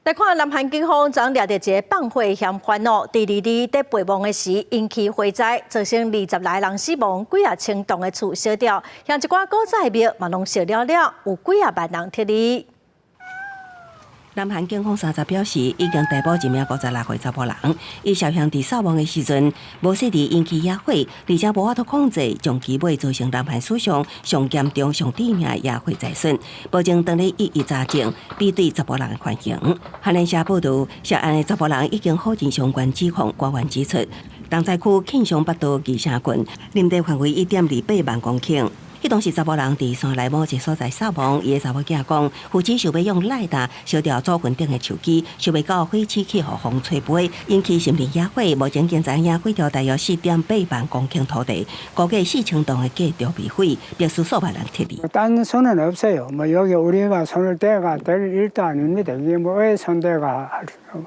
來看南韓警方昨掠著一个放火嫌犯哦，佇二二佇陪墓的時引起火災，造成20來人死亡，幾仔千棟的厝燒掉，像一寡古早的廟嘛攏燒了了，有幾仔萬人撤離。南韓警方三十表示，已經逮捕一名56歲查埔人，伊涉嫌佇掃墓的時陣無細膩引起野火，而且無法度控制，終其尾造成南韓史上上嚴重、上致命的野火災損。目前當咧一一查證，比對查埔人的犯行。韓聯社報道，涉案的查埔人已經否認相關指控。官員指出，東在區慶尚北道義城郡，林地範圍1.28萬公頃。彼當時查埔人佇山內某一個所在掃墓，伊的查某囝講，父親想欲用賴打燒掉祖墳頂的樹枝，想袂到火勢去予風吹飛，引起森林野火。目前經知影毀掉大約4.8萬公頃土地，估計4000棟的建築被毀，逼使數萬人撤離。 딴 손은 없어요. 뭐 여기 우리가 손을 대가 될 일도 아닙니다. 이게 뭐 왜 손대가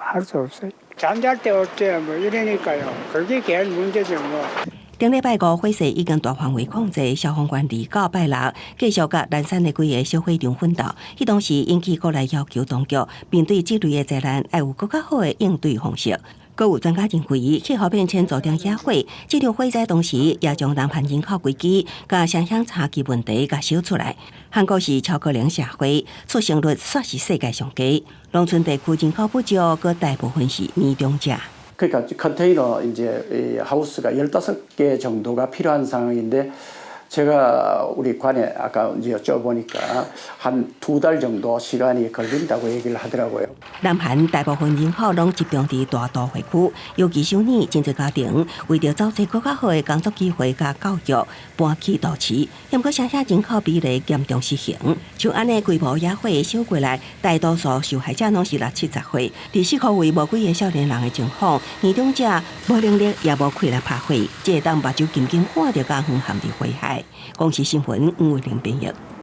할 수 없어요. 잠잘 데 없지 뭐 이러니까요. 그게 제일 문제죠 뭐. 頂禮拜五，火勢已經大範圍控制，消防員二九拜六繼續佮南山的幾个小火場奮鬥。彼當時引起國內要求當局面對這類的災難，愛有閣較好的應對方式。閣有專家認為，氣候變遷造成野火，這場火災同時也將南韓人口危機佮城鄉差距問題共燒出來。韓國是超高齡社會，出生率煞是世界上低，農村地區人口不足，閣大部分是年長者。 그러니까 컨테이너 이제 하우스가 15개 정도가 필요한 상황인데 제가 우리 관에 아까 이제 여쭤보니까 한 두 달 정도 시간이 걸린다고 얘기를 하더라고요. 南韓大部分人口攏集中佇大都會區，尤其首爾，真濟家庭為著找揣閣較好的工作機會佮教育，搬去都市。毋過城鄉人口比例嚴重失衡，像按呢規模野火燒過來，大多數受害者攏是六七十歲，佇四箍圍無幾个少年人的情況，年長者無能力也無氣力拍火，這會當目睭金金看著家園陷佇火海。公視新聞吳偉玲編譯。